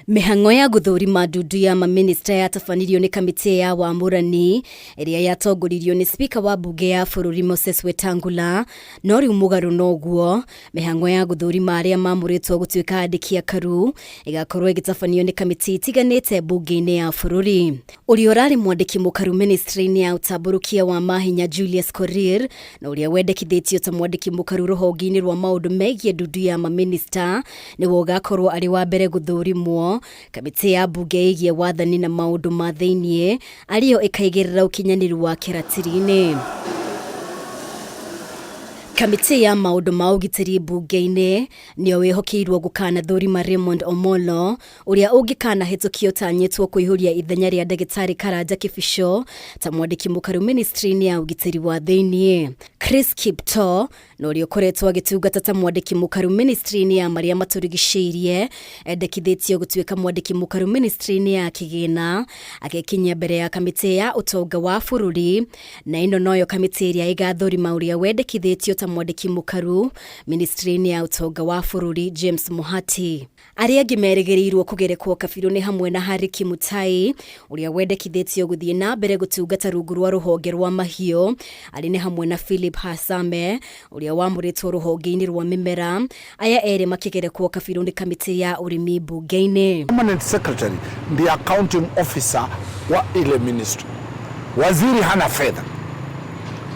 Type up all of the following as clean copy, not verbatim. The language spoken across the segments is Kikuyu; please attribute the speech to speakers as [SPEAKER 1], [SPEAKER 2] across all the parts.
[SPEAKER 1] Mĩhang'o ya gũthũrima ndundu ya mamĩnĩsta yatabanirio nĩ kamĩtĩ ya wamũrani ĩrĩa yatongoririo nĩ spika wa mbunge ya bũrũri Moses Wetangula. No rĩu mũgarũ na ũguo, mĩhang'o ya gũthũrima arĩa mamũrĩtwo gũtuĩka andĩki akaru ĩgakorwo ĩgĩtabanio nĩ kamĩtĩ itiganĩte mbunge-inĩ ya bũrũri. Ũrĩa ũrarĩ mwandĩki mũkaru mĩnĩstrĩ-inĩ ya ũtambũrũkia wa mahinya Julius Korir na ũrĩa wendekithĩtio ta mwandĩki mũkaru rũhonge-inĩ rwa maũndũ megiĩ ndundu ya mamĩnĩsta nĩwe ũgakorwo arĩ wa mbere gũthũrimwo. Kamĩtĩ ya mbunge ĩgiĩ wathani na maũndũ ma thĩiniĩ arĩyo ĩkaigĩrĩra ũkinyanĩru wake ratiri-inĩ. Kamĩtĩ ya maũndũ ma ũgitĩri mbunge-inĩ nĩyo ĩhokeirwo gũkanathũrima Raymond Omolo ũrĩa ũngĩkanahĩtũkio ũtanyĩtwo kũihũria ithenya rĩa ndagĩtarĩ Karanja Kĩbico ta mwandĩki mũkaru ministry-inĩ ya ũgitĩri wa thĩiniĩ. Chris Kiptoo na ũrĩa ũkoretwo agĩtungata ta mwandĩki mũkaru ministry-inĩ ya marĩa matũrigicĩirie endekithĩtio gũtuĩka mwandĩki mũkaru ministry-inĩ ya kĩgĩna agekinyia mbere ya kamĩtĩ ya ũtonga wa bũrũri na ĩno noyo kamĩtĩ ĩrĩa ĩgathũrima ũrĩa wendekithĩtio ta mwandĩki mũkaru ministry-inĩ ya ũtonga wa bũrũri James Muhati. Arĩa angĩ merĩgĩrĩirwo kũgerekwo kabirũ nĩ hamwe na Harry Kimutai ũrĩa wendekithĩtio gũthiĩ na mbere gũtungata rungu rwa rũhonge rwa mahiũ. Arĩ nĩ hamwe na Philip Hasame ũrĩa wamũrĩtwo rũhonge-inĩ rwa mĩmera. Aya erĩ makĩgerekwo kabirũ nĩ kamĩtĩ ya ũrĩmi mbunge-inĩ.
[SPEAKER 2] Permanent Secretary ndiye accounting officer wa ile ministry. Waziri hana fedha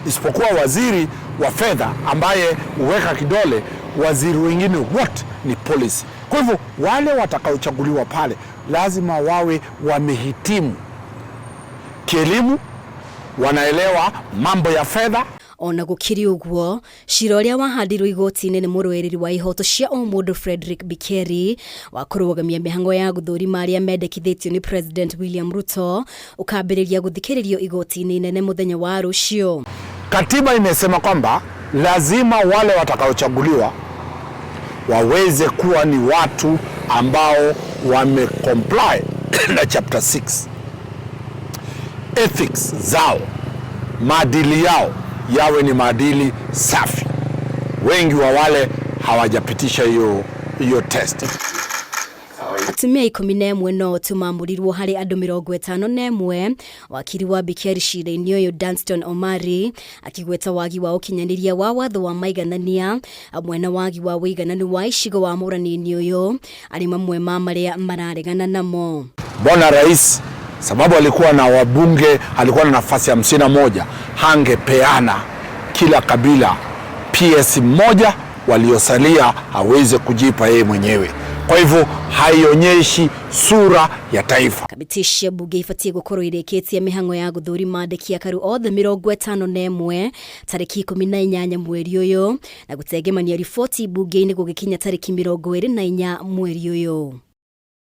[SPEAKER 2] isipokuwa waziri wa fedha ambaye huweka kidole, waziri wengine wote ni policy. Kwa hivyo wale watakaochaguliwa pale lazima wawe wamehitimu kielimu, wanaelewa mambo ya fedha.
[SPEAKER 1] Ona gũkĩrĩ ũguo, cira ũrĩa wahandirwo igoti-inĩ nĩ mũrũĩrĩri wa ihoto cia ũmũndũ Frederick Bikeri wa kũrũgamia mĩhang'o ya gũthũrima arĩa mendekithĩtio nĩ President William Ruto ũkambĩrĩria gũthikĩrĩrio igoti-inĩ inene mũthenya wa rũciũ.
[SPEAKER 2] Katiba imesema kwamba lazima wale watakaochaguliwa waweze kuwa ni watu ambao wamecomply na chapter 6. Ethics zao, maadili yao yawe ni maadili safi. Wengi wa wale hawajapitisha hiyo hiyo test.
[SPEAKER 1] Atumia 11 no tu maamũrirwo harĩ andũ 51. Wakiri wa Bikeri cira-inĩ ũyũ Danston Omari akĩgweta wagi wa ũkinyanĩria wa watho wa maiganania hamwe na wagi wa ũigananu wa icigo wa mũrani-inĩ ũyũ arĩ mamwe ma marĩa mararegana namo.
[SPEAKER 2] Mbona rais, sababu alikuwa na wabunge, alikuwa na nafasi 51, hangepeana kila kabila PS mmoja, waliosalia aweze kujipa yeye mwenyewe? Kwa hivyo haionyeshi sura ya taifa.
[SPEAKER 1] Kamĩtĩ cia mbunge ibatiĩ gũkorwo irĩkĩtie mĩhang'o ya gũthũrima andĩki akaru othe 51 tarĩki 18 mweri ũyũ na gũtengemania riboti mbunge-inĩ gũgĩkinya tarĩki 24 mweri ũyũ.